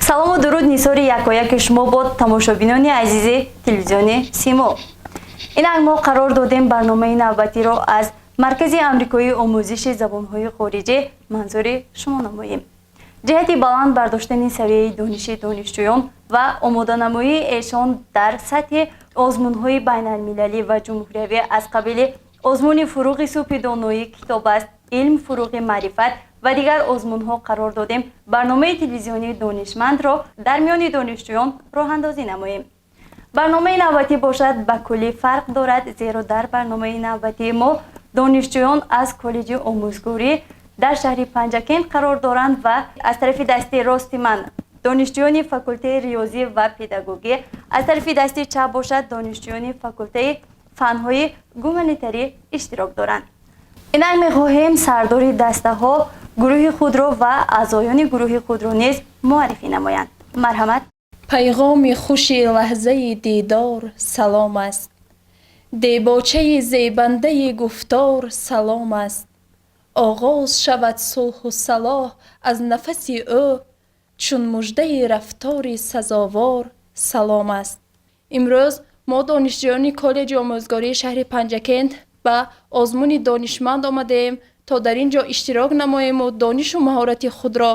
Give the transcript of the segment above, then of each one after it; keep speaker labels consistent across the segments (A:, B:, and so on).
A: Салому дуруд нисори якояки шумо бод, тамошобинони азизи телевизиони Симо. Инак мо қарор додем барномаи навбатиро аз Маркази амрикоии омӯзиши забонҳои хориҷӣ манзури шумо намоем. Ҷиҳати баланд бардоштани савияи дониши донишҷӯён ва омоданамоии эшон дар сатҳи озмунҳои байналмилалӣ ва ҷумҳуриявӣ аз қабили озмуни «Фуруғи субҳи доноӣ», «Китоб аст илм, фуруғи маърифат» ва дигар озмунҳо қарор додем барномаи телевизионии «Донишмандро» дар миёни донишҷӯён роҳандозӣ намоем. Барномаи навбатӣ бошад, ба куллӣ фарқ дорад, зеро дар барномаи навбатии мо донишҷӯён аз коллеҷи омӯзгорӣ дар шаҳри Панҷакент қарор доранд ва аз тарафи дасти рости ман донишҷӯёни факултаи риёзӣ ва педагогӣ, аз тарафи дасти чап бошад, донишҷӯёни факултаи фанҳои гуманитарӣ иштирок доранд. Инак мехоҳем сардори дастаҳо гурӯҳи худро ва аъзоёни гурӯҳи худро низ муаррифӣ намоянд. Марҳамат.
B: Пайғоми хуши лаҳзаи дидор салом аст, дебочаи зебандаи гуфтор салом аст. Оғоз шавад сулҳу салоҳ аз нафаси ӯ, чун муждаи рафтори сазовор салом аст. Имрӯз мо, донишҷӯёни коллеҷи омӯзгории шаҳри Панҷакент, ба озмуни «Донишманд» омадаем, то дар ин ҷо иштирок намоему донишу маҳорати худро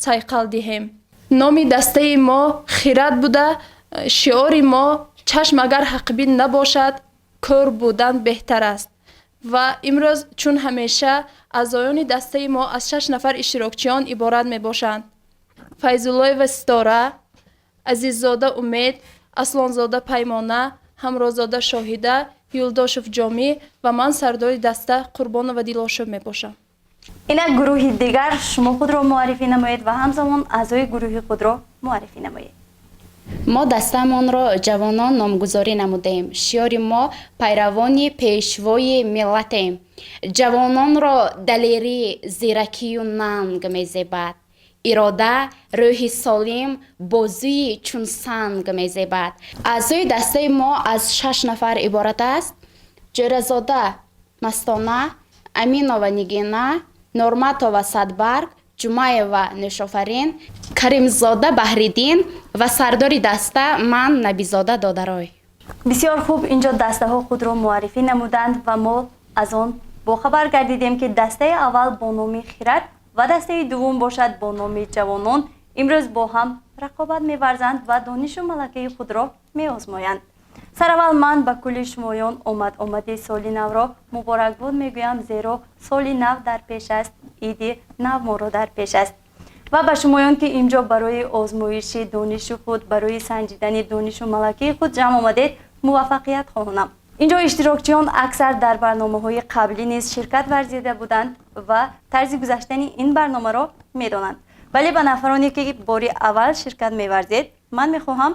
B: сайқал диҳем. Номи дастаи мо «Хирад» буда, шиори мо: «Чашм агар ҳақбин набошад, кӯр будан беҳтар аст». Ва имрӯз, чун ҳамеша, аъзоёни дастаи мо аз шаш нафар иштирокчиён иборат мебошанд: Файзуллоева Ситора, Азиззода Умед, Аслонзода Паймона, Ҳамрозода Шоҳида, Юлдошев Ҷомӣ ва ман, сардори даста, Қурбонова Дилошоб мебошам.
A: Инак гурӯҳи дигар, шумо худро муаррифӣ намоед ва ҳамзамон аъзои гурӯҳи худро муаррифӣ намоед.
C: Мо дастаамонро «Ҷавонон» номгузорӣ намудем. Шиёри мо: «Пайравони пешвои миллатем». Ҷавононро далерӣ, зиракию нанг мезебад, ирода, рӯҳи солим, бозуи чун санг мезебад. Аъзои дастаи мо аз шаш нафар иборат аст: Ҷӯразода Мастона, Аминова Нигина, Норматова Садбарг, Ҷумаева Нӯшофарин, Каримзода Баҳриддин ва сардори даста ман, Набизода Додарой.
A: Бисёр хуб, инҷо дастаҳо худро муаррифӣ намуданд ва мо аз он бохабар гардидем, ки дастаи аввал бо номи «Хирад» ва дастаи дуввум бошад бо номи «Ҷавонон» имрӯз бо ҳам рақобат меварзанд ва донишу малакаи худро меозмоянд. Сараввал ман ба кулли шумоён омад-омади соли навро муборакбод мегӯям, зеро соли нав дар пеш аст, иди нав моро дар пеш аст. Ва ба шумоён, ки инҷо барои озмоиши дониши худ, барои санҷидани донишу малакаи худ ҷамъ омадед, муваффақият хоҳонам. Инҷо иштирокчиён аксар дар барномаҳои қаблӣ низ ширкат варзида буданд ва тарзи гузаштани ин барномаро медонанд, вале ба нафароне, ки бори аввал ширкат меварзед, ман мехоҳам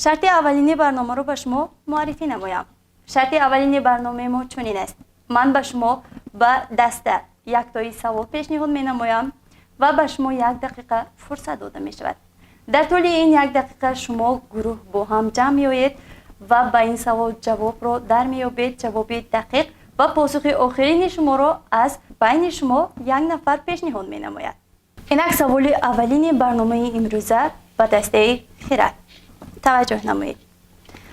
A: шарти аввалини барномаро ба шумо муаррифӣ намоям. Шарти аввалини барномаи мо чунин аст: ман ба шумо ба даста яктои савол пешниҳод менамоям ва ба шумо як дақиқа фурсат дода мешавад. Дар тӯли ин як дақиқа шумо гурӯҳ бо ҳам ҷамъ меоед ва ба ин савол ҷавобро дар меёбед, ҷавоби дақиқ ва посухи охирини шуморо аз байни шумо як нафар пешниҳод менамояд. Инак саволи аввалини барномаи имрӯза ба дастаи «Хирад». Таваҷҷӯҳ намоед: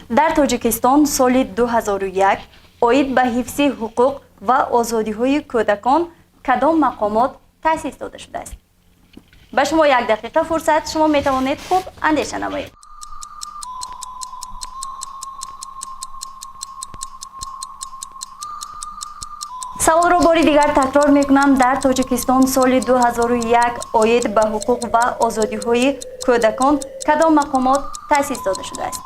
A: дар Тоҷикистон соли 2001 оид ба ҳифзи ҳуқуқ ва озодиҳои кӯдакон кадом мақомот таъсис дода шудааст? Ба шумо як дақиқа фурсат, шумо метавонед хуб андеша намоед. Саволро бори дигар такрор мекунам: дар Тоҷикистон соли 2001 оид ба ҳуқуқ ва озодиҳои кӯдакон кадом мақомот таъсис дода шудааст?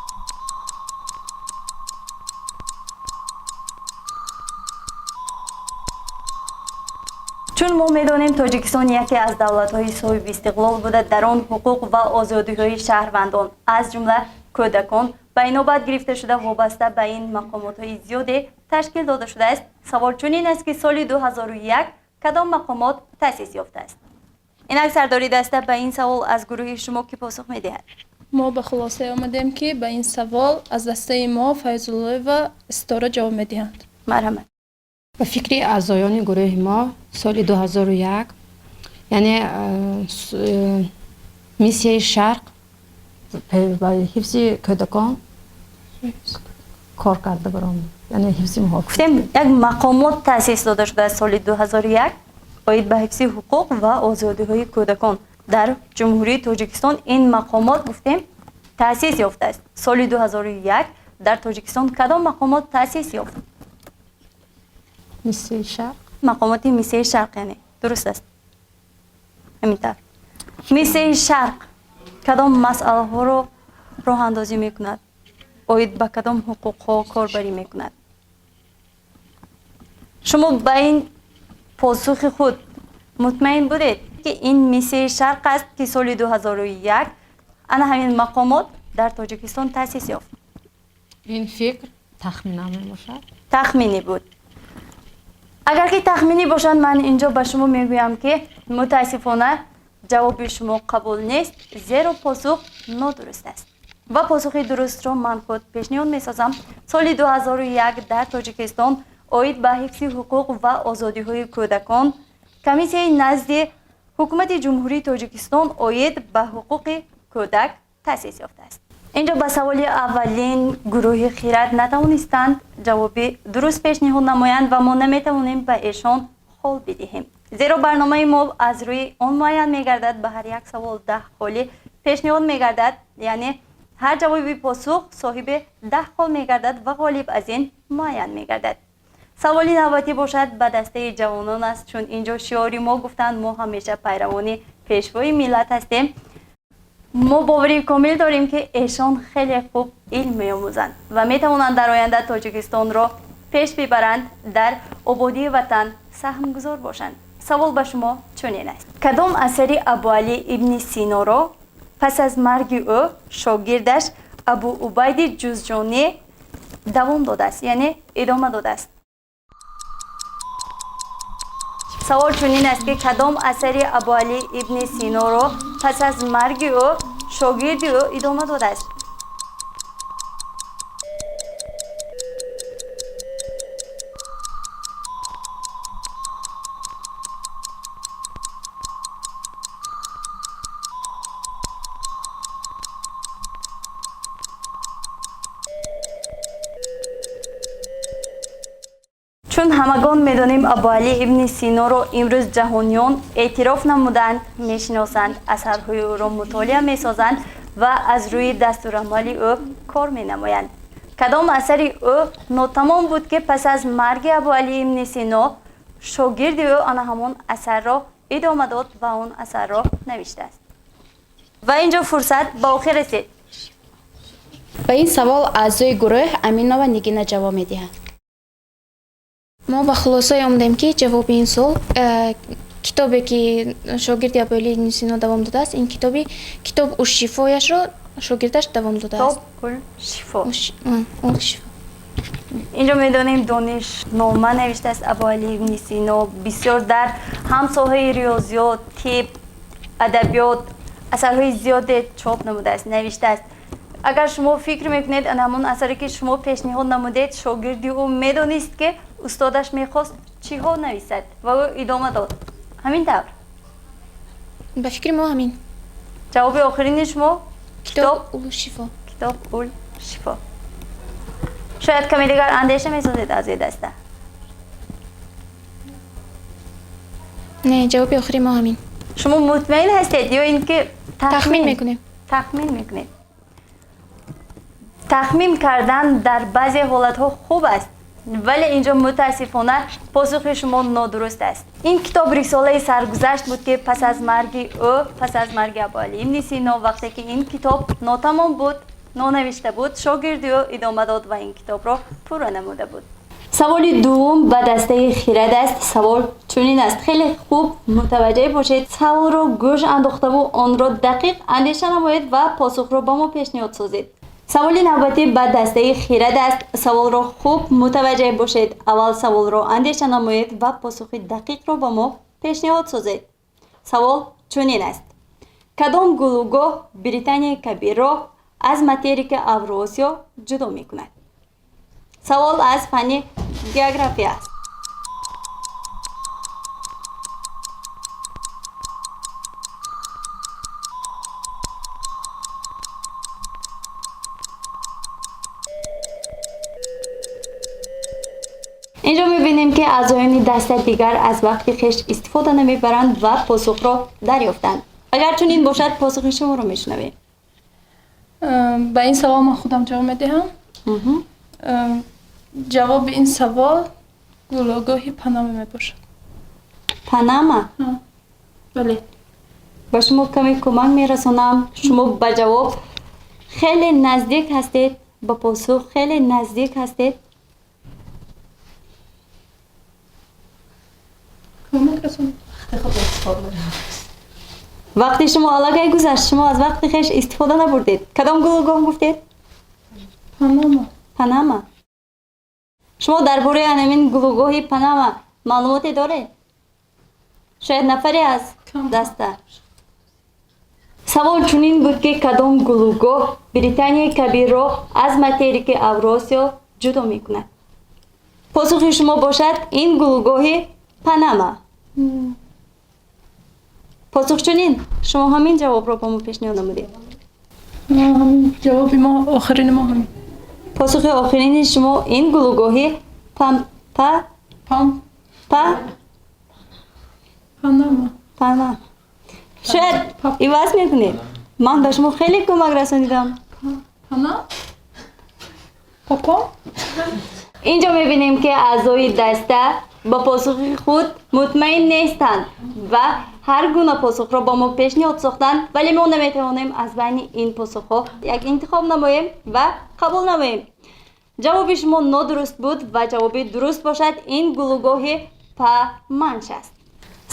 A: Чун мо медонем, Тоҷикистон яке аз давлатҳои соҳибистиқлол буда, дар он ҳуқуқ ва озодиҳои шаҳрвандон, аз ҷумла кӯдакон, ба инобат гирифта шуда, вобаста ба ин мақомотҳои зиёде ташкил дода шудааст. Савол чунин аст, ки соли 2001 кадом мақомот таъсис ёфтааст? Инак сардори даста, ба ин савол аз гурӯҳи шумо кӣ посух медиҳад?
B: Мо ба хулосае омадем, ки ба ин савол аз дастаи мо Файзуллоева Ситора ҷавоб медиҳанд.
A: Марҳамат.
D: Ба фикри аъзоёни гурӯҳи мо, соли 2001, яъне миссияи Шарқ. Ҳифзи кӯдакон кор карда баромад, яъне ҳифзи муҳофиз.
A: Гуфтем, як мақомот таъсис дода шудааст соли 2001 оид ба ҳифзи ҳуқуқ ва озодиҳои кӯдакон дар Ҷумҳурии Тоҷикистон. Ин мақомот, гуфтем, таъсис ёфтааст соли 2001. Дар Тоҷикистон кадом мақомот таъсис ёфт?
D: Миссияи Шарқ.
A: Мақомоти Миссияи Шарқ, яъне дуруст аст, ҳамин тавр. Миссияи Шарқ кадом масъалаҳоро роҳандозӣ мекунад, оид ба кадом ҳуқуқҳо корбарӣ мекунад? Шумо ба ин посухи худ мутмаин будед, ки ин Миссияи Шарқ аст, ки соли 2001 ана ҳамин мақомот дар Тоҷикистон таъсис ёфт?
D: Ин фикр тахминан мебошад.
A: Тахминӣ буд. Агар ки тахминӣ бошад, ман инҷо ба шумо мегӯям, ки мутаассифона ҷавоби шумо қабул нест, зеро посух нодуруст аст ва посухи дурустро ман худ пешниҳод месозам. Соли 2001 дар Тоҷикистон оид ба ҳифзи ҳуқуқ ва озодиҳои кӯдакон Комиссияи назди Ҳукумати Ҷумҳурии Тоҷикистон оид ба ҳуқуқи кӯдак таъсис ёфтааст. Инҷо ба саволи аввалин гурӯҳи Хирад натавонистанд ҷавоби дуруст пешниҳод намоянд ва мо наметавонем ба эшон хол бидиҳем, зеро барномаи мо аз рӯи он муайян мегардад, ба ҳар як савол 10 холи пешниҳод мегардад, яъне ҳар ҷавоби посух соҳиби 10 хол мегардад ва ғолиб аз ин муайян мегардад. Саволи навбатӣ бошад, ба дастаи Ҷавонон аст, чун инҷо шиори мо гуфтанд: мо ҳамеша пайравони Пешвои миллат ҳастем. Мо боварии комил дорем, ки эшон хеле хуб илм меомӯзанд ва метавонанд дар оянда Тоҷикистонро пеш бибаранд, дар ободии ватан саҳмгузор бошанд. Савол ба шумо чунин аст: кадом асари Абуалӣ ибни Синоро пас аз марги ӯ шогирдаш Абу Убайди Ҷузҷонӣ давом додааст, яъне идома додааст? Савол чунин аст, ки кадом асари Абуалӣ ибни Синоро пас аз марги ӯ шогирди ӯ идома додааст? Чун ҳамагон медонем, Абуалӣ ибни Синоро имрӯз ҷаҳониён эътироф намуданд, мешиносанд, асарҳои ӯро мутолиа месозанд ва аз рӯи дастурамали ӯ кор менамоянд. Кадом асари ӯ нотамом буд, ки пас аз марги Абуалӣ ибни Сино шогирди ӯ ана ҳамон асарро идома дод ва он асарро навиштааст? Ва инҷо фурсат ба охир расид.
C: Ба ин савол аъзои гурӯҳ Аминова Нигина ҷавоб медиҳад.
E: Мо ба хулосае омадем, ки ҷавоби ин суол китобе, ки шогирди Абуалӣ ибни Сино давом додааст, ин китоби Китоб ушшифояшро шогирдаш давом додааст.
A: Китоб ул-шифо.
E: Ул-шифо.
A: Инҷо медонем, донишнома навиштааст Абуалӣ ибни Сино, бисёр дар ҳам соҳаи риёзиёт, тиб, адабиёт асарҳои зиёде чоп намудааст, навиштааст. Агар шумо фикр мекунед, ана ҳамон асаре, ки шумо пешниҳод намудед, шогирди ӯ медонист, ки устодаш мехост чиҳо нависад ва ӯ идома дод, ҳамин тавр?
E: Ба фикри мо, ҳамин.
A: Ҷавоби охирини шумо?
E: Китоб ул-шифо.
A: Китоб ул шифо. Шояд каме дигар андеша месозед, аъзои даста?
E: Не, ҷавоби охири мо ҳамин.
A: Шумо мутмаин ҳастед ё ин ки
E: тахмин мекунем?
A: Тахмин мекунед. Тахмин кардан дар баъзе ҳолатҳо хуб аст, вале инҷо мутаассифона посухи шумо нодуруст аст. Ин китоб Рисолаи саргузашт буд, ки пас аз марги ӯ, пас аз марги Абуалӣ ибни Сино, вақте ки ин китоб нотамом буд, нонавишта буд, шогирди ӯ идома дод ва ин китобро пурра намуда буд. Саволи дуввум ба дастаи Хирад аст. Савол чунин аст, хеле хуб мутаваҷҷеҳ бошед, саволро гӯш андохтаву онро дақиқ андеша намоед ва посухро ба мо пешниҳод созед. Саволи навбатӣ ба дастаи Хирад аст. Саволро хуб мутаваҷҷеҳ бошед, аввал саволро андеша намоед ва посухи дақиқро ба мо пешниҳод созед. Савол чунин аст: кадом гулӯгоҳ Британияи Кабирро аз материки Авруосиё ҷудо мекунад? Савол аз фанни география аст. Инҷо мебинем, ки аъзоёни даста дигар аз вақти хеш истифода намебаранд ва посухро дарёфтанд. Агар чунин бошад, посухи шуморо мешунавем.
B: Ба ин савол ман худам ҷавоб медиҳам. Ҷавоби ин савол гулӯгоҳи Панама мебошад.
A: Панама?
B: Бале.
A: Ба шумо каме кӯмак мерасонам. Шумо ба ҷавоб хеле наздик ҳастед, ба посух хеле наздик ҳастед.
B: Кӯмак расонед.
A: Вақти шумо аллакай гузашт, шумо аз вақти хеш истифода набурдед. Кадом гулӯгоҳ гуфтед?
B: Панама.
A: Панама. Шумо дар бораи ҳамин гулӯгоҳи Панама маълумоте доред? Шояд нафаре аз даста. Савол чунин буд, ки кадом гулӯгоҳ Британияи Кабирро аз материки Авросиё ҷудо мекунад. Посухи шумо бошад ин гулӯгоҳи Панама. Посух чунин, шумо ҳамин ҷавобро ба мо пешниҳод намудед.
B: Ҷавоби мо охирини мо ҳамин.
A: Посухи охирини шумо ин гулӯгоҳи пам па
B: пам
A: па
B: Панама.
A: Панама. Шояд иваз мекунед. Ман ба шумо хеле кӯмак расонидам.
B: Пана? Папа?
A: Инҷо мебинем, ки аъзои даста ба посухи худ мутмаин нестанд ва ҳар гуна посухро ба мо пешниҳод сохтанд, вале мо наметавонем аз байни ин посухҳо як интихоб намоем ва қабул намоем. Ҷавоби шумо нодуруст буд ва ҷавоби дуруст бошад ин гулӯгоҳи Па-Манш аст.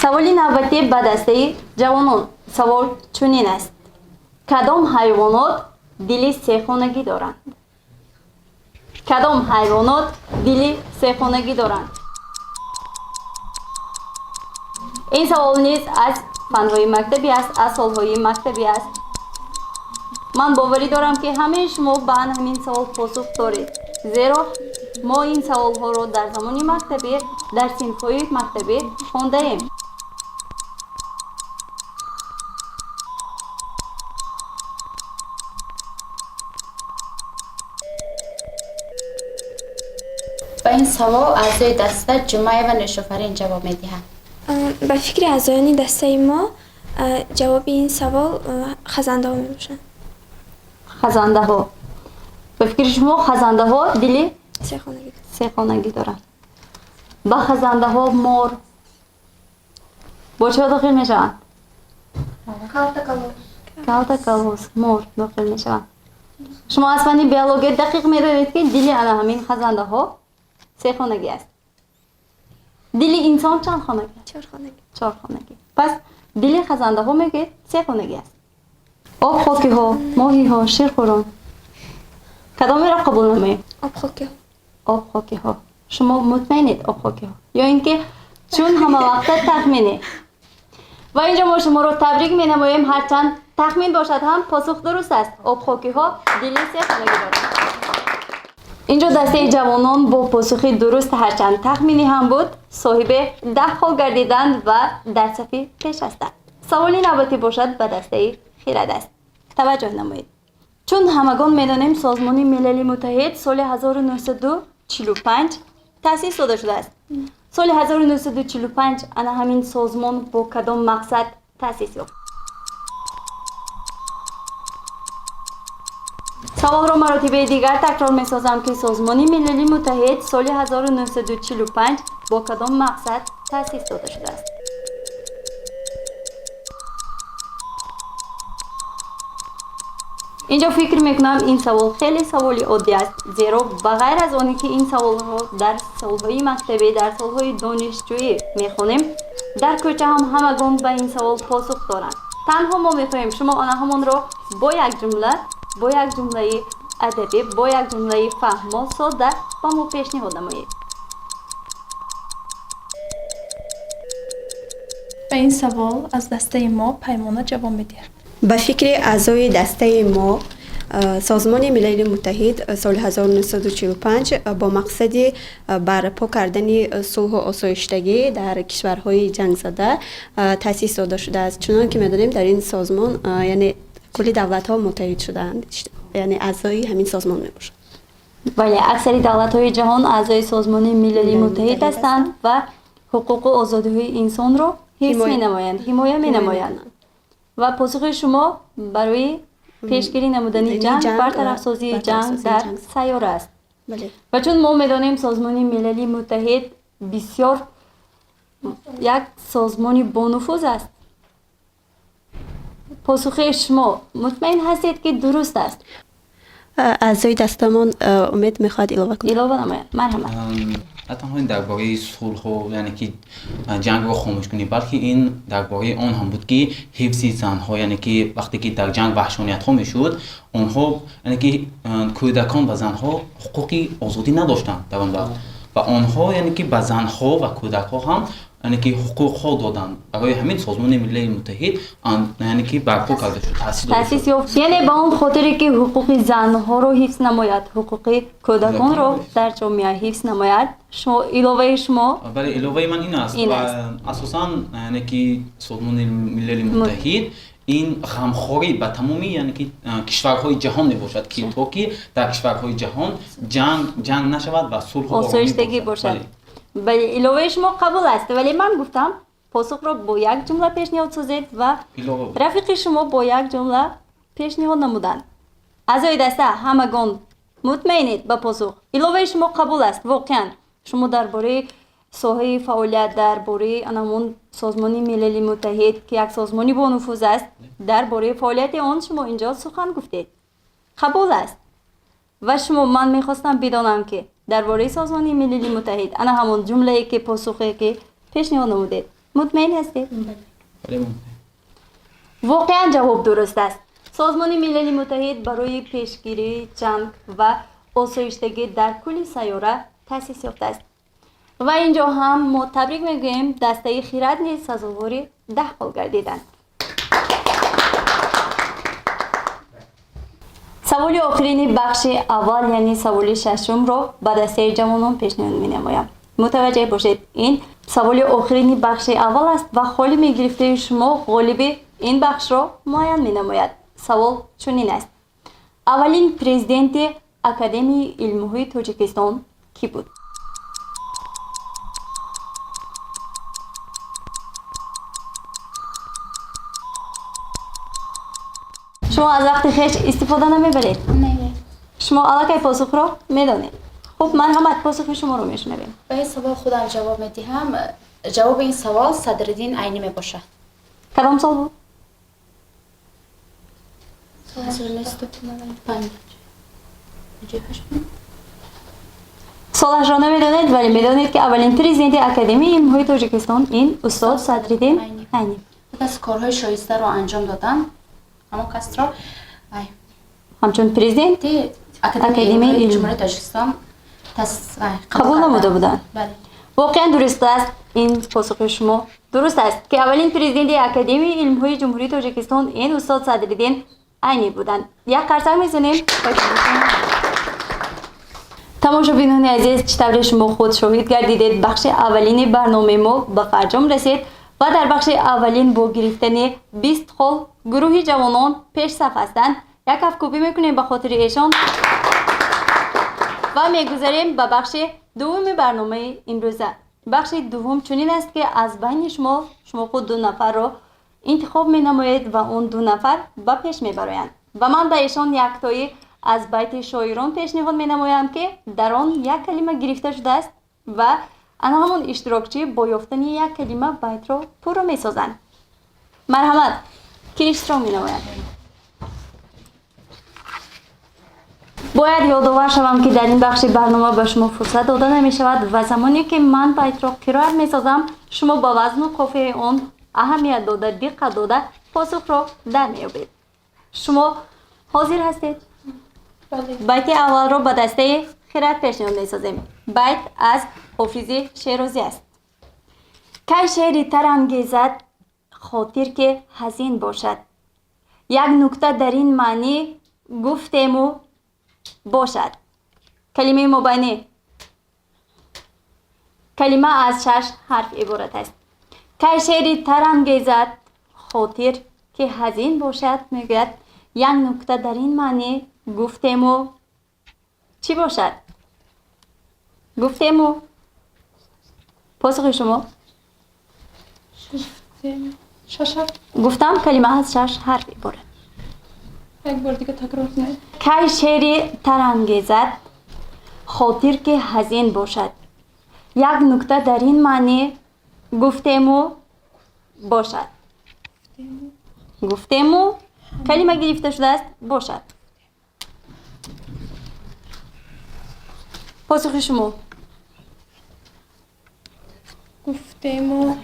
A: Саволи навбатӣ ба дастаи ҷавонон. Савол чунин аст: кадом ҳайвонот дили сехонагӣ доранд? Кадом ҳайвонот дили сехонагӣ доранд? Ин савол низ аз фанҳои мактабӣ аст, аз солҳои мактабӣ аст. Ман боварӣ дорам, ки ҳамаи шумо ба ҳамин савол посух доред, зеро мо ин саволҳоро дар замони мактабӣ, дар синфҳои мактабӣ хондаем.
C: Ба ин савол аъзои даста Ҷумаева Нӯшофарин ҷавоб медиҳад.
E: Ба фикри аъзоёни дастаи мо, ҷавоби ин савол хазандаҳо мебошанд.
A: Хазандаҳо. Ба фикри шумо хазандаҳо дили
E: сехонагӣ
A: сехонагӣ доранд. Ба хазандаҳо мор бо чиҳо дохил мешаванд? Калтакалос, мор дохил мешаванд. Шумо аз фанни биология дақиқ медонед, ки дили ана ҳамин хазандаҳо сехонагӣ аст. Дили инсон чанд хонагӣ аст?
E: Чорхонагӣ.
A: Чорхонагӣ. Пас дили хазандаҳо мегӯед сехонагӣ аст. Обхокиҳо, моҳиҳо, ширхӯрон, кадомеро қабул намоем?
E: Обхокиҳо.
A: Обхокиҳо. Шумо мутмаинед, обхокиҳо, ё ин ки чун ҳамавақта тахминӣ? Ва инҷо мо шуморо табрик менамоем, ҳарчанд тахмин бошад ҳам посух дуруст аст. Обхокиҳо дили сехонагӣ доранд. Инҷо дастаи ҷавонон бо посухи дуруст, ҳарчанд тахминӣ ҳам буд, соҳиби 10 хол гардиданд ва дар сафи пеш ҳастанд. Саволи навбатӣ бошад ба дастаи Хирад аст. Таваҷҷӯҳ намоед. Чун ҳамагон медонем, Созмони Милали Муттаҳид соли 1945 таъсис дода шудааст. Соли 1945 ана ҳамин созмон бо кадом мақсад таъсис ёфт? Саволро маротибаи дигар такрор месозам, ки Созмони Милали Муттаҳид соли 1945 бо кадом мақсад таъсис дода шудааст. Инҷо фикр мекунам, ин савол хеле саволи оддӣ аст, зеро ба ғайр аз оне ки ин саволҳо дар солҳои мактабӣ, дар солҳои донишҷӯӣ мехонем, дар кӯча ҳам ҳамагон ба ин савол посух доранд. Танҳо мо мехоҳем шумо ана ҳамонро бо як ҷумла, бо як ҷумлаи адабӣ, бо як ҷумлаи фаҳмо, сода ба мо пешниҳод намоед.
B: Ба ин савол аз дастаи мо Паймона ҷавоб медиҳад.
F: Ба фикри аъзои дастаи мо, Созмони Милали Муттаҳид соли 1945 бо мақсади барпо кардани сулҳу осоиштагӣ дар кишварҳои ҷангзада таъсис дода шудааст. Чунон ки медонем, дар ин созмон, яъне кулли давлатҳо муттаҳид шудаанд, яъне аъзои ҳамин созмон мебошанд.
A: Бале, аксари давлатҳои ҷаҳон аъзои Созмони Милали Муттаҳид ҳастанд ва ҳуқуқу озодиҳои инсонро ҳифз менамоянд, ҳимоя менамоянд. Ва посухи шумо барои пешгирӣ намудани ҷанг, бартарафсозии ҷанг дар сайёра аст. Ва чун мо медонем, Созмони Милали Муттаҳид бисёр як созмони бонуфуз аст. Посухи шумо мутмаин ҳастед, ки дуруст аст?
F: Аъзои дастамон Умед мехоҳад илова кунад.
A: Илова намояд, марҳамат.
G: На танҳо ин дар бораи сулҳу, яъне ки ҷангро хомӯш кунӣ, балки ин дар бораи он ҳам буд, ки ҳифзи занҳо, яъне ки вақте ки дар ҷанг ваҳшониятҳо мешуд, онҳо, яъне ки кӯдакон ва занҳо ҳуқуқи озодӣ надоштанд дар он вақт, ва онҳо, яъне ки ба занҳо ва кӯдакҳо ҳам, яъне ки ҳуқуқҳо доданд. Барои ҳамин Созмони Милали Муттаҳид, яъне ки барпо карда шуд, таъсис дода
A: таъсис
G: шуд.
A: Ёфт, яъне ба он хотире ки ҳуқуқи занҳоро ҳифз намояд, ҳуқуқи кӯдаконро дар ҷомеа ҳифз намояд. Шумо, иловаи шумо?
G: Бале, иловаи ман ин аст.
A: Ин
G: ва
A: аст.
G: Асосан, яъне ки Созмони Милали Муттаҳид ин ғамхорӣ ба тамоми, яъне ки кишварҳои ҷаҳон мебошад, ки то ки дар кишварҳои ҷаҳон ҷанг нашавад ва сулҳу оромӣ
A: осоиштагӣ бошад.
G: Бале.
A: Бале, иловаи шумо қабул аст, вале ман гуфтам посухро бо як ҷумла пешниҳод созед ва
G: илова буд.
A: Рафиқи шумо бо як ҷумла пешниҳод намуданд. Аъзои даста ҳамагон мутмаинед ба посух? Иловаи шумо қабул аст. Воқеан шумо дар бораи соҳаи фаъолият, дар бораи анамон Созмони Милали Муттаҳид, ки як созмони бонуфуз аст, дар бораи фаъолияти он шумо инҷо сухан гуфтед, қабул аст. Ва шумо, ман мехостам бидонам, ки дар бораи Созмони Милали Муттаҳид ана ҳамон ҷумлае ки, посухе ки пешниҳод намудед, мутмаин ҳастед?
G: Бале, мутмаин.
A: Воқеан ҷавоб дуруст аст. Созмони Милали Муттаҳид барои пешгирии ҷанг ва осоиштагӣ дар кулли сайёра таъсис ёфтааст. Ва инҷо ҳам мо табрик мегӯем, дастаи Хирад низ сазовори 10 хол гардиданд. Саволи охирини бахши аввал, яъне саволи шашумро ба дастаи ҷавонон пешниҳод менамоям. Мутаваҷҷеҳ бошед, ин саволи охирини бахши аввал аст ва холи мегирифтаи шумо ғолиби ин бахшро муайян менамояд. Савол чунин аст: аввалин президенти Академияи илмҳои Тоҷикистон кӣ буд? Шумо аз вақти хеш истифода намебаред?
C: Не.
A: Шумо аллакай посухро медонед. Хуб, марҳамат, посухи шуморо мешунавем.
C: Ба ин савол худам ҷавоб медиҳам. Ҷавоби ин савол Садриддин Айнӣ мебошад.
A: Кадом сол буд?
C: 1995.
A: Солашро намедонед, вале медонед, ки аввалин президенти Академияи илмҳои Тоҷикистон ин устод Садриддин Айнӣ.
C: Аз корҳои шоистаро анҷом додам, ҳамон касро
A: ҳамчун президент
C: Академияи
A: Академияи
C: Ҷумҳурии Тоҷикистон
A: қабул намуда буданд.
C: Бале.
A: Воқеан дуруст аст, ин посухи шумо дуруст аст, ки аввалин президенти Академияи илмҳои Ҷумҳурии Тоҷикистон ин устод Садриддин Айнӣ буданд. Як қарсак мезанем. Тамошобинони азиз, чӣ тавре шумо худ шоҳид гардидед, бахши аввалини барномаи мо ба фарҷом расид ва дар бахши аввалин бо гирифтани 20 хол гурӯҳи ҷавонон пешсаф ҳастанд. Як кафкӯбӣ мекунем ба хотири эшон ва мегузарем ба бахши дуввуми барномаи имрӯза. Бахши дуввум чунин аст, ки аз байни шумо шумо худ ду нафарро интихоб менамоед ва он ду нафар ба пеш мебароянд ва ман ба эшон яктоӣ аз байти шоирон пешниҳод менамоям, ки дар он як калима гирифта шудааст ва ана ҳамон иштирокчӣ бо ёфтани як калима байтро пурра месозанд. Марҳамат, ки иштирок менамояд? Бояд ёдовар шавам, ки дар ин бахши барнома ба шумо фурсат дода намешавад ва замоне ки ман байтро қироат месозам, шумо ба вазну қофияи он аҳамият дода, диққат дода, посухро дар меёбед. Шумо ҳозир ҳастед? Байти аввалро ба дастаи Хират пешниҳод месозем. Байт аз Ҳофизи Шерозӣ аст. Кай шеъри тар ангезад хотир, ки ҳазин бошад, як нукта дар ин маънӣ гуфтему бошад. Калимаи мобайнӣ. Калима аз шаш ҳарф иборат аст. Кай шеъри тар ангезад хотир, ки ҳазин бошад, мегӯяд, як нукта дар ин маънӣ гуфтему. چی باشد؟ گفتیم و پاسخ شما؟
B: گفتیم شش حرف.
A: گفتم کلمه از 6 حرف عبارت.
B: یک بار دیگه تکرار کنید.
A: کی شعری ترانگیزد خاطر که حزین باشد. یک نکته در این معنی گفتیم و باشد. گفتیم و کلمه گرفته شده است باشد. پاسخ شما؟
B: گفتیم و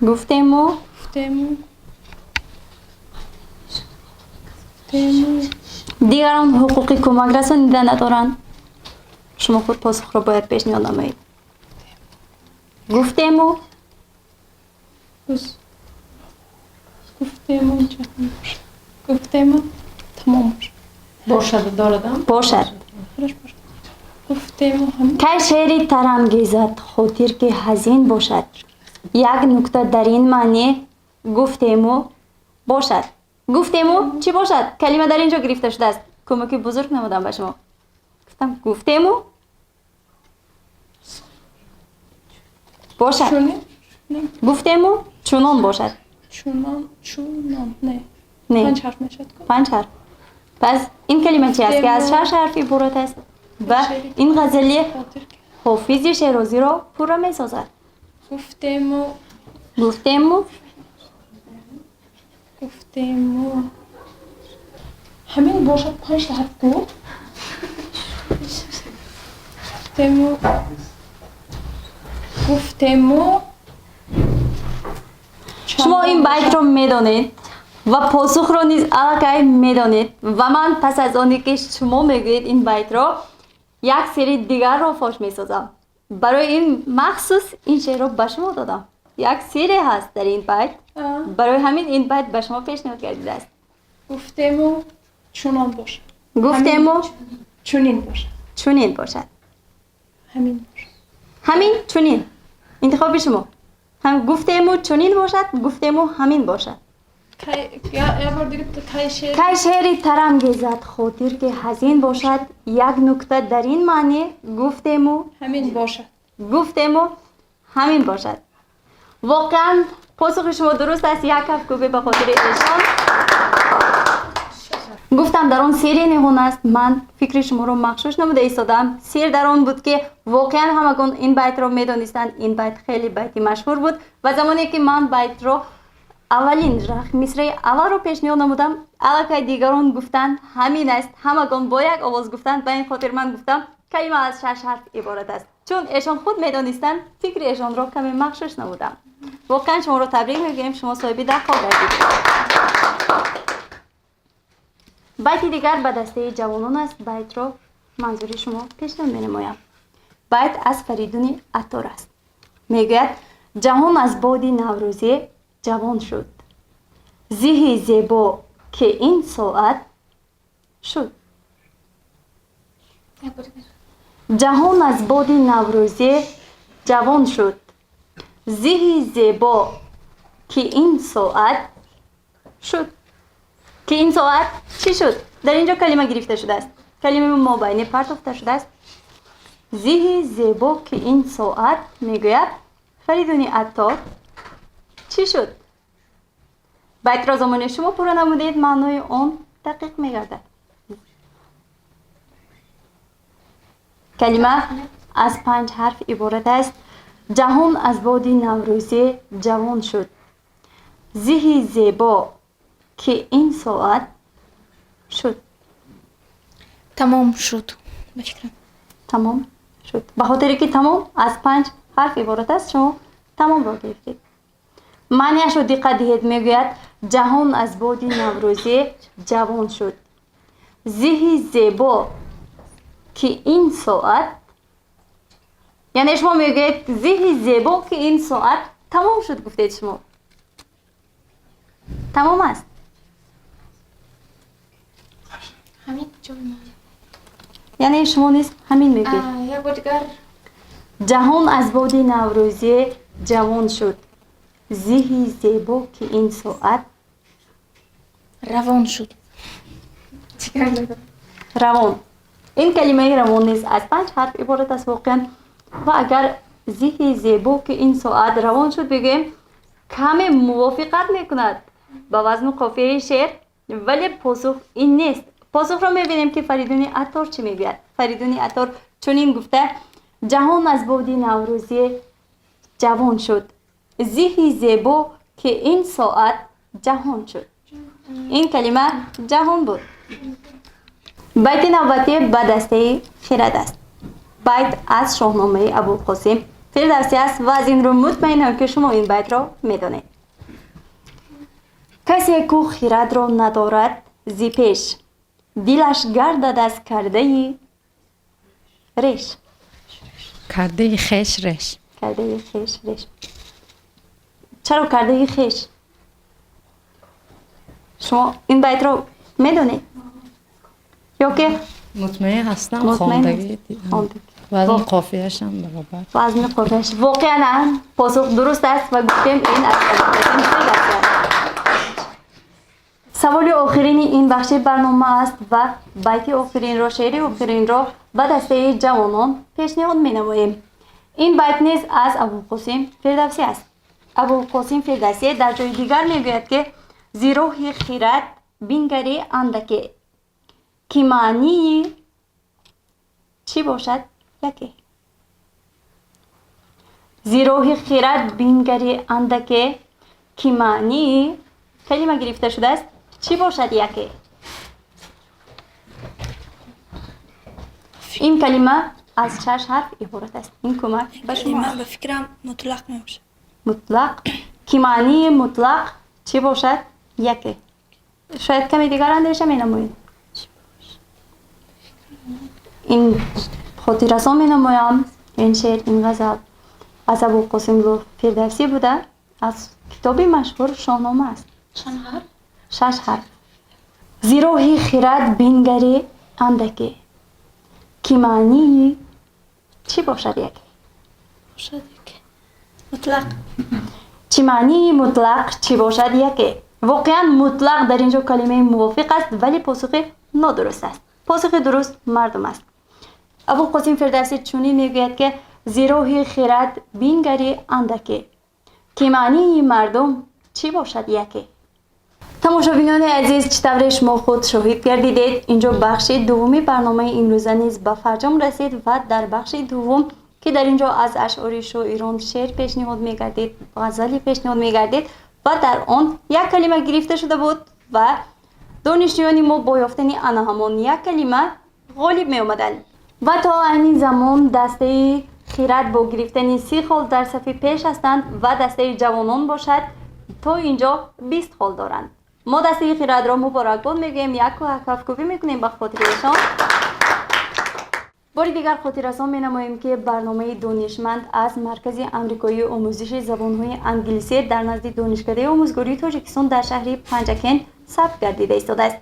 A: گفتیم و
B: گفتیم و
A: دیگران حقوقی کمک رسانیده ندارند. شما خود پاسخ را باید پیشنهاد نمایید. گفتیم و
B: گفتیم و گفتیم و تمام
D: باشد داردم
A: باشد.
B: گفتیم و هم
A: کی شعری ترانگیزد خاطر که حزین باشد. یک نکته در این معنی گفتیم و باشد. گفتیم و چی باشد؟ کلمه در اینجا گرفته شده است. کمک بزرگ نمودم به شما. گفتم گفتیم و باشد. گفتیم و چونان باشد.
B: چونان چونان نه
A: نه
B: 5 حرف میشد.
A: 5 حرف. پس این کلمه چی است که از 6 حرف عبارت است و این غزلی حافظ شیرازی را پورا می سازد.
B: گفتیم و
A: گفتیم و
B: گفتیم و همین باشد. 5 حرف گفت. گفتیم و گفتیم و
A: شما این بیت رو میدانید و پاسخ رو نیز الکی میدانید و من پس از آنی که شما میگویید این بیت رو یک سری دیگر رو فاش میسازم. برای این مخصوص این شعر رو به شما دادم. یک سری هست در این بیت، برای همین این بیت به شما پیشنهاد گردیده است.
B: گفتیم و چونان باشد.
A: گفتیم و
B: چونین باشد.
A: چونین باشد.
B: همین باشد.
A: همین چونین. انتخاب شما. هم گفتیم و چونین باشد، گفتیم و همین باشد. کی شعری ترانگیزد خاطر که حزین باشد. یک نکته در این معنی گفتیم و
B: همین باشد.
A: گفتیم و همین باشد. واقعا پاسخ شما درست است. یک کفکوبی به خاطر ایشان. گفتم در آن سیر نهان است. من فکر شما رو مغشوش نموده ایستادم. سیر در آن بود که واقعا همگان این بیت رو میدانستند. این بیت خیلی بیتی مشهور بود و زمانی که من بیت رو اولین مصرع اول رو پیشنهاد نمودم، الکی دیگران گفتند همین است. همگان با یک آواز گفتند. به این خاطر من گفتم کلمه از 6 حرف عبارت است. چون ایشان خود میدانستند، فکر ایشان را کمی مغشوش نمودم. واقعا شما رو تبریک میگویم. شما صاحب 10 خال گردیدید. بیت دیگر به دسته جوانان است. بیت را منظور شما پیشنهاد می‌نمایم. بیت از فریدون عطار است. میگوید جهان از باد نوروزی جوان شد، زیهی زیبا که این ساعت شد. جهان از باد نوروزی جوان شد، زیهی زیبا که این ساعت شد. که این ساعت چی شد؟ در اینجا کلمه گرفته شده است. کلمه مابینی پرتافته شده است. زیهی زیبا که این ساعت، میگوید فریدون عطار چی شد؟ بیت را زمان شما پورا نمودید، معنای آن دقیق میگردد. کلمه از 5 حرف عبارت است. جهان از باد نوروزی جوان شد، زیهی زیبا که این ساعت شد.
E: تمام شد. بفکرم
A: تمام شد. به خاطر که تمام از 5 حرف عبارت است، شما تمام را گرفتید. معنیش رو دقت دهید. میگوید جهان از باد نوروزی جوان شد، زیهی زیبا که این ساعت، یعنی شما میگوید زیهی زیبا که این ساعت تمام شد. گفتید شما تمام است.
E: همین جمله.
A: یعنی شما نیز همین میگوید.
E: یک بار دیگر.
A: جهان از باد نوروزی جوان شد، زیهی زیبا که این ساعت
E: روان شد.
A: روان. Ин калимаи равон низ аз панҷ ҳарф иборат аст воқеан. Ва агар зиҳи зебо ки ин соат равон шуд бигӯем, каме мувофиқат мекунад ба вазну қофияи шеър, вале посух ин нест. Посухро мебинем ки Фаридуни Аттор чӣ мегӯяд. Фаридуни Аттор чунин гуфта: ҷаҳон аз боди наврӯзӣ ҷавон шуд, зиҳи зебо ки ин соат ҷаҳон шуд. Ин калима ҷаҳон буд. Байти навбатӣ ба дастаи Хирад аст. Байт аз Шоҳномаи Абулқосим Фирдавсӣ аст ва аз ин рӯ мутмаинам ки шумо ин байтро медонед. Касе ку хирадро надорад зи пеш, дилаш гардад аз кардаи реш.
D: Кардаи хеш реш.
A: Кардаи хеш реш. Чаро кардаи хеш? Шумо ин байтро медонед ё ки?
D: Мутмаин ҳастам, хондагӣ, вазни қофияшам баробар.
A: Вазни қофияш воқеан ҳам посух дуруст аст ва гуфтем, ин аз саволи охирини ин бахши барнома аст ва байти охиринро, шеъри охиринро ба дастаи ҷавонон пешниҳод менамоем. Ин байт низ аз Абулқосим Фирдавсӣ аст. Абулқосим Фирдавсӣ дар ҷои дигар мегӯяд ки зи роҳи хирад бингари андаке, ки маънии чӣ бошад яке. Зи роҳи хирад бингари андаке, ки маънии калима гирифта шудааст чӣ бошад яке. Ин калима аз шаш ҳарф иборат аст. Ин кӯмак ба шумо.
H: Ба фикрам, мутлақ мебошад.
A: Мутлақ, ки маънии мутлақ чӣ бошад яке. Шояд каме дигар андеша менамоед. Ин хотиррасон менамоям, ин шеър, ин ғазал аз Абулқосим Фирдавсӣ буда, аз китоби машҳур Шоҳнома аст. Шаш ҳарф. Зи роҳи хирад бингари андаке, ки маънии чӣ бошад яке.
H: Мутлақ.
A: Чӣ маънии мутлақ чӣ бошад яке. Воқеан, мутлақ дар ин ҷо калимаи мувофиқ аст, вале посухи нодуруст аст. Посухи дуруст мардум аст. Абулқосим Фирдавсӣ чунин мегӯяд ки зи роҳи хирад бингари андаке, ки маънии мардум чӣ бошад яке. Тамошобинони азиз, чӣ тавре шумо худ шоҳид гардидед, инҷо бахши дуввуми барномаи имрӯза низ ба фарҷом расид ва дар бахши дуввум, ки дар ин ҷо аз ашъори шоирон шеър пешниҳод мегардид, ғазале пешниҳод мегардид ва дар он як калима гирифта шуда буд ва донишҷӯёни мо бо ёфтани ана ҳамон як калима ғолиб меомаданд. Ва то айни замон дастаи Хирад бо гирифтани 30 хол дар сафи пеш ҳастанд ва дастаи Ҷавонон бошад, то ин ҷо 20 хол доранд. Мо дастаи Хирадро муборакбод мегӯем, яку кафкӯбӣ мекунем ба хотири эшон. Бори дигар хотиррасон менамоем, ки барномаи Донишманд аз Маркази амрикоии омӯзиши забонҳои англисӣ дар назди Донишкадаи омӯзгории Тоҷикистон дар шаҳри Панҷакент сабт гардида истодааст.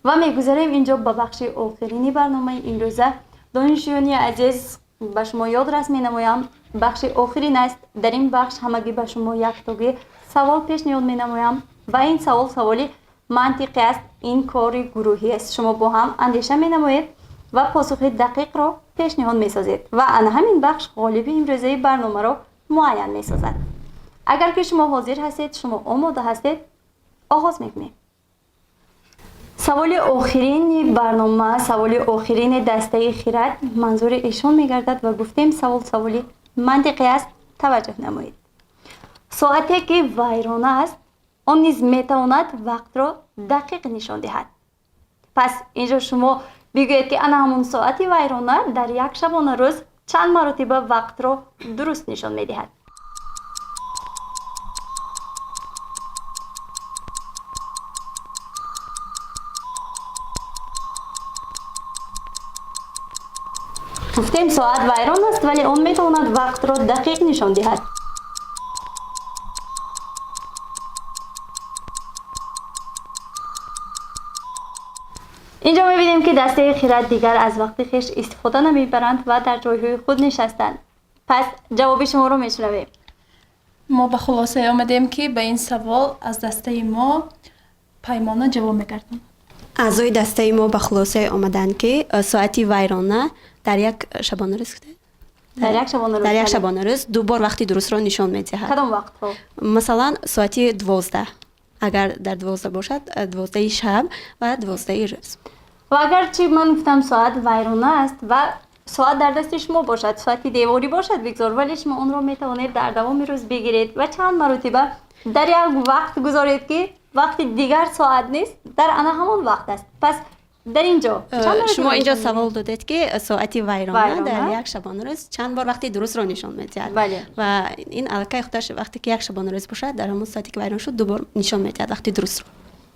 A: Ва мегузарем инҷо ба бахши охирини барномаи имрӯза. Донишҷӯёни азиз, ба шумо ёдрас менамоям, бахши охирин аст. Дар ин бахш ҳамагӣ ба шумо яктогӣ савол пешниҳод менамоям ва ин савол саволи мантиқӣ аст. Ин кори гурӯҳӣ аст. Шумо бо ҳам андеша менамоед ва посухи дақиқро пешниҳод месозед ва ана ҳамин бахш ғолиби имрӯзаи барномаро муайян месозад. Агар ки шумо ҳозир ҳастед, шумо омода ҳастед, оғоз мекунем. Саволи охирини барнома, саволи охирини дастаи Хирад манзури эшон мегардад ва гуфтем, савол саволи мантиқӣ аст. Таваҷҷӯҳ намоед. Соате ки вайрона аст, он низ метавонад вақтро дақиқ нишон диҳад. Пас инҷо шумо бигӯед, ки ана ҳамон соати вайрона дар як шабона рӯз чанд маротиба вақтро дуруст нишон медиҳад. Гуфтем, соат вайрон аст, вале он метавонад вақтро дақиқ нишон диҳад. Инҷо мебинем, ки дастаи Хирад дигар аз вақти хеш истифода намебаранд ва дар ҷойҳои худ нишастанд. Пас ҷавоби шуморо мешунавем.
B: Мо ба хулосае омадем, ки ба ин савол аз дастаи мо Паймона ҷавоб мегардонад.
F: Аъзои дастаи мо ба хулосае омаданд, ки соати вайрона дар як шабонарӯз
A: дар як шабонарӯз
F: дар як шабонарӯз ду бор вақти дурустро нишон медиҳад.
A: Кадом вақтҳо?
F: Масалан, соати 12, агар дар 12 бошад, 12-и шаб ва 12-и рӯз.
A: Ва агарчи ман гуфтам соат вайрона аст ва соат дар дасти шумо бошад, соати деворӣ бошад, бигзор, вале шумо онро метавонед дар давоми рӯз бигиред ва чанд маротиба дар як вақт гузоред, ки вақти дигар соат нест, дар ана ҳамон вақт аст. Пас дар ин ҷо
F: шумо инҷо савол додед, ки соати вайрона дар як шабонарӯз чанд бор вақти дурустро нишон медиҳад, ва ин аллакай худаш вақте ки як шабонарӯз бошад, дар ҳамон соате ки вайрон шуд, ду бор нишон медиҳад вақти дурустро.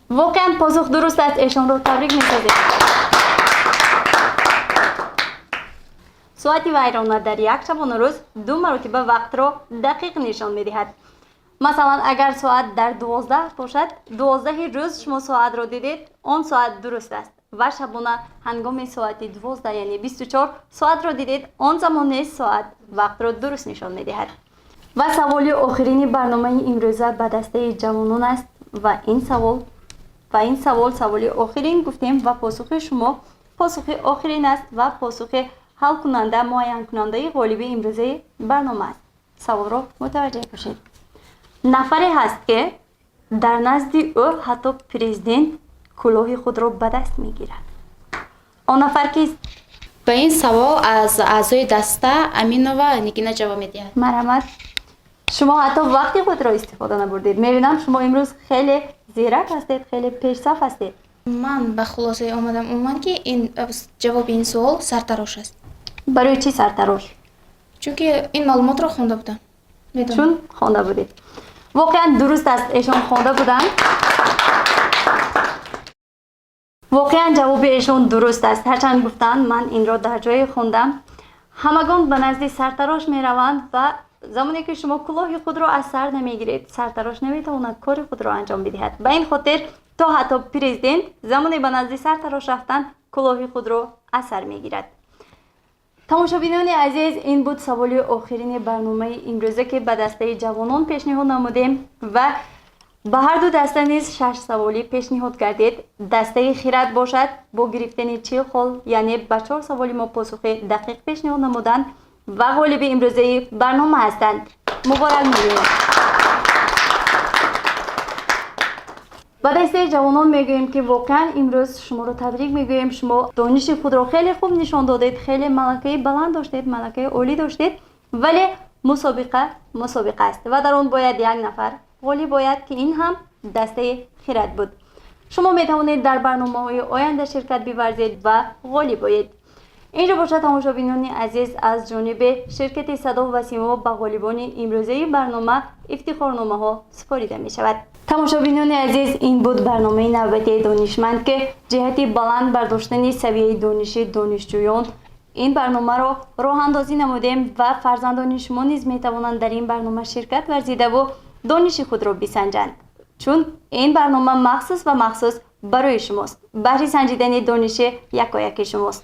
A: Воқеан посух дуруст аст, эшонро табрик месозем. Соати вайрона дар як шабонарӯз ду маротиба вақтро дақиқ нишон медиҳад. Масалан, агар соат дар 12 бошад, 12-и рӯз шумо соатро дидед, он соат дуруст аст, ва шабона ҳангоми соати 12, яъне 24 соатро дидед, он замон низ соат вақтро дуруст нишон медиҳад. Ва саволи охирини барномаи имрӯза ба дастаи ҷавонон аст, ва ин савол саволи охирин гуфтем, ва посухи шумо посухи охирин аст ва посухи ҳалкунанда, муайянкунандаи ғолиби имрӯзаи барнома аст. Саволро мутаваҷҷеҳ бошед. Нафаре ҳаст, ки дар назди ӯ ҳатто президент кулоҳи худро ба даст мегирад. Он нафар кист?
C: Ба ин савол аз аъзои даста Аминова Нигина ҷавоб медиҳад.
A: Марҳамат. Шумо ҳатто вақти худро истифода набурдед. Мебинам, шумо имрӯз хеле зирак ҳастед, хеле пешсаф ҳастед.
E: Ман ба хулосае омадам умуман, ки ин ҷавоби ин суол сартарош аст.
A: Барои чӣ сартарош?
E: Чунки ин маълумотро хонда будам.
A: Чун хонда будед. Воқеан дуруст аст, эшон хонда буданд. Воқеан ҷавоби эшон дуруст аст. Ҳарчанд гуфтанд, ман инро дар ҷое хондам. Ҳамагон ба назди сартарош мераванд ва замоне ки шумо кулоҳи худро аз сар намегиред, сартарош наметавонад кори худро анҷом бидиҳад. Ба ин хотир то ҳатто президент замоне ба назди сартарош рафтан кулоҳи худро аз сар мегирад. Тамошобинони азиз, ин буд саволи охирини барномаи имрӯза, ки ба дастаи ҷавонон пешниҳод намудем ва ба ҳар ду даста низ 6 саволӣ пешниҳод гардид. Дастаи Хирад бошад бо гирифтани 40 хол, яъне ба 4 саволи мо посухи дақиқ пешниҳод намуданд ва ғолиби имрӯзаи барнома ҳастанд. Муборак мегӯем. Ба дастаи ҷавонон мегӯем, ки воқеан имрӯз шуморо табрик мегӯем. Шумо дониши худро хеле хуб нишон додед, хеле малакаи баланд доштед, малакаи олӣ доштед, вале мусобиқа мусобиқа аст ва дар он бояд як нафар ғолиб ояд, ки ин ҳам дастаи Хирад буд. Шумо метавонед дар барномаҳои оянда ширкат биварзед ва ғолиб оед. Инҷо бошад, тамошобинони азиз, аз ҷониби ширкати Садо ва Симо ба ғолибони имрӯзаи барнома ифтихорномаҳо супорида мешавад. Тамошобинони азиз, ин буд барномаи навбатии Донишманд, ки ҷиҳати баланд бардоштани савияи дониши донишҷӯён ин барномаро роҳандозӣ намудем ва фарзандони шумо низ метавонанд дар ин барнома ширкат варзидаву дониши худро бисанҷанд, чун ин барнома махсус ва махсус барои шумост, баҳри санҷидани дониши якояки шумост.